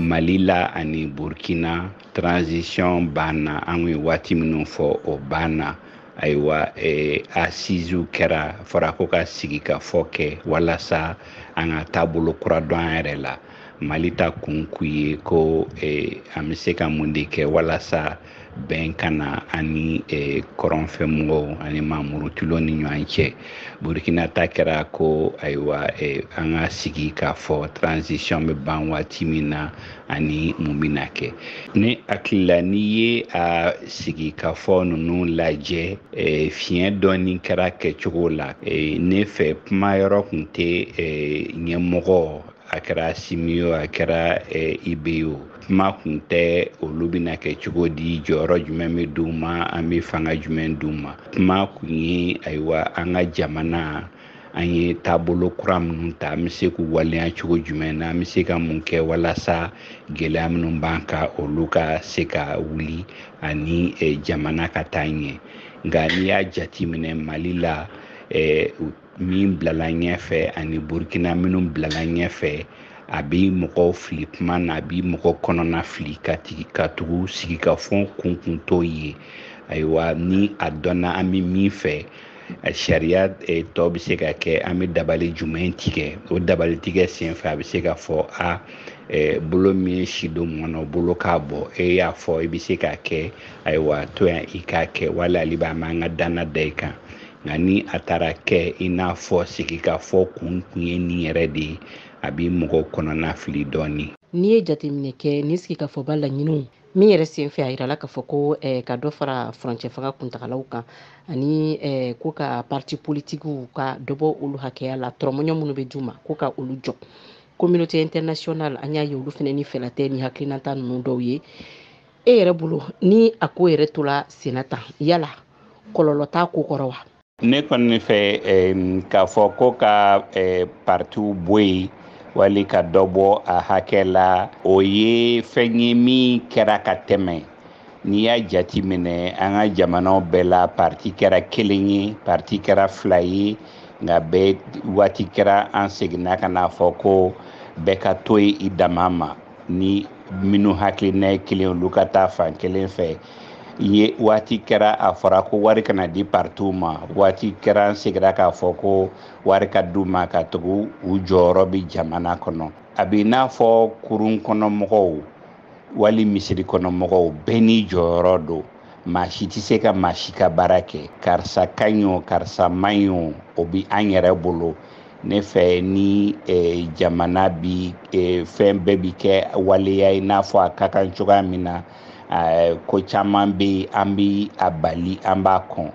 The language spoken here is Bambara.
Mali la ani Burkina, transition banna. An ye waati minnu fɔ, o banna. Ayiwa, assises kɛra, fɔra ko ka sigi ka fɔ kɛ walasa an ka taabolo kura dɔn an yɛrɛ la. Mali ta kun k'u ye ko an bɛ se ka mun de kɛ walasa bɛn ka na ani kɔrɔnfɛ mɔgɔw ani mamurutilaw ni ɲɔgɔn cɛ. Burkina ta kɛra ko ayiwa, an ka sigi k'a fɔ transition bɛ ban waati min na ani mun bɛna kɛ. Ne hakili la, n'i ye a sigi ka fɔ ninnu lajɛ, fiɲɛ dɔɔni kɛra kɛcogo la. Ne fɛ, kuma yɔrɔ tun tɛ ɲɛmɔgɔ, a kɛra Assimi o, a kɛra IB o, kuma kun tɛ olu bɛna kɛ cogo di, jɔyɔrɔ jumɛn bɛ d'u ma, an bɛ fanga jumɛn d'u ma. Kuma kun ye ayiwa, an ka jamana, an ye taabolo kura minnu ta, an bɛ se k'u waleya cogo jumɛn na, an bɛ se ka mun kɛ walasa gɛlɛya minnu b'an kan, olu ka se ka wuli ani jamana ka taa ɲɛ. Nka n'i y'a jateminɛ Mali la, min bilala ɲɛfɛ ani Burkina minnu bilala ɲɛfɛ, a bɛ mɔgɔw fili kuma na, a bɛ mɔgɔ kɔnɔna fili ka tigi ka tugu sigi ka fɔ kun kun t'o ye. Ayiwa, ni a dɔnna an bɛ min fɛ, sariya tɔ bɛ se ka kɛ, an bɛ dabali jumɛn tigɛ? O dabali tigɛ senfɛ, a bɛ se ka fɔ a bolo min ye si don mɔnɔ, bolo k'a bɔ, e y'a fɔ i bɛ se k'a kɛ, ayiwa, to yan i k'a kɛ, wala ale b'a an ka danna da i kan. Nka ni a taara kɛ i n'a fɔ sigi ka fɔ kun kun ye nin yɛrɛ de ye, a bɛ mɔgɔw kɔnɔna fili dɔɔni. N'i ye jateminɛ kɛ ni sigikafɔba laɲiniw min yɛrɛ senfɛ, a yirala k'a fɔ ko ka dɔ fara furancɛ fanga kuntagalaw kan ani ko ka parti politikiw ka dɔ bɔ olu hakɛya la, tɔrɔmɔɲɔ minnu bɛ d'u ma, ko ka olu jɔ. Communauté internationale, an y'a ye olu fana ni fɛla tɛ ni hakilinata ninnu dɔw ye. E yɛrɛ bolo, ni a ko yɛrɛ tola senna tan, yala kɔlɔlɔ t'a ko kɔrɔ wa? Ne kɔni fɛ, k'a fɔ ko ka partiw bɔ yen wali ka dɔ bɔ a hakɛ la, o ye fɛn ye min kɛra ka tɛmɛ. N'i y'a jate minɛ, an ka jamanaw bɛɛ la, parti kɛra kelen ye, parti kɛra fila ye, nka bɛɛ waati kɛra an seginna ka n'a fɔ ko bɛɛ ka to yen i dama ma, ni minnu hakilina ye kelen, olu ka taa fan kelen fɛ ye. Waati kɛra a fɔra ko wari kana di partiw ma, waati kɛra an seginna k'a fɔ ko wari ka d'u ma ka tugu u jɔyɔrɔ bɛ jamana kɔnɔ. A bɛ i n'a fɔ kurun kɔnɔ mɔgɔw wali misiri kɔnɔ mɔgɔw, bɛɛ n'i jɔyɔrɔ don. Maa si tɛ se ka maa si ka baara kɛ. Karisa ka ɲi o, karisa man ɲi o, o bɛ an yɛrɛ bolo. Ne fɛ, ni jamana bi fɛn bɛɛ bi kɛ waleya i n'a fɔ a ka kan cogoya min na, ko caman bɛ yen an bɛ a bali, an b'a kɔn.